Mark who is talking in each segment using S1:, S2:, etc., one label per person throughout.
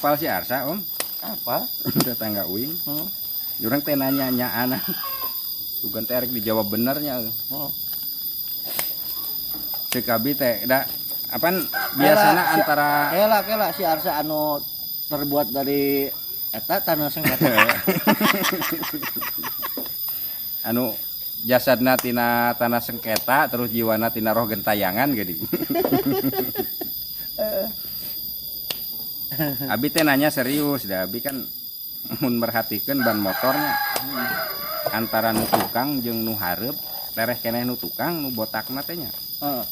S1: Apal si Arsa, Om?
S2: Apa?
S1: Tetangga uing. Urang teh nanya nyaana. Sugan teh rek dijawab benernya.
S2: Oh.
S1: Cek abi teh da apaan biasana
S2: si-
S1: antara
S2: Kela kela si Arsa anu terbuat dari eta tanah sengketa.
S1: Anu jasadna tina tanah sengketa terus jiwana tina roh gentayangan geuning. Abi teh nanya serius dah, abi kan mun merhatikeun ban motornya antara nu tukang jeung nu hareup tereh keneh nu tukang nu botakna teh nya.
S2: Heeh.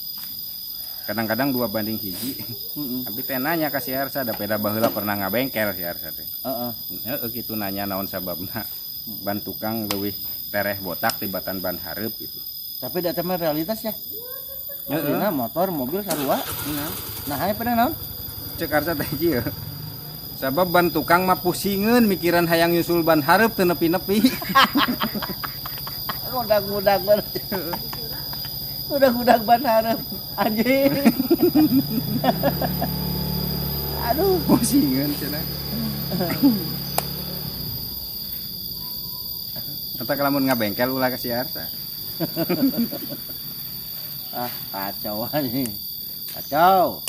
S1: Kadang-kadang 2:1.
S2: Heeh.
S1: Abi teh nanya ka si Arsa, da peda baheula pernah ngabengkel si Arsa teh.
S2: Heeh.
S1: Heeh, kitu nanya naon sababna ban tukang leuwih tereh botak tibatan ban hareup gitu.
S2: Tapi da teh mah realitas ya.
S1: Heeh.
S2: Aslina motor, mobil sarua. Nah, aya pada naon?
S1: Cek Arsa teh kieu. Sabab ban tukang mah pusingeun mikiran hayang nyusul ban hareup teu nepi-nepi.
S2: Ngudag-ngudag ban. Ngudag-ngudag ban hareup. Anjing. Aduh,
S1: pusingeun cenah. Eta lamun ngabengkel ulah ka si Arsa.
S2: Ah, kacau anjing. Kacau.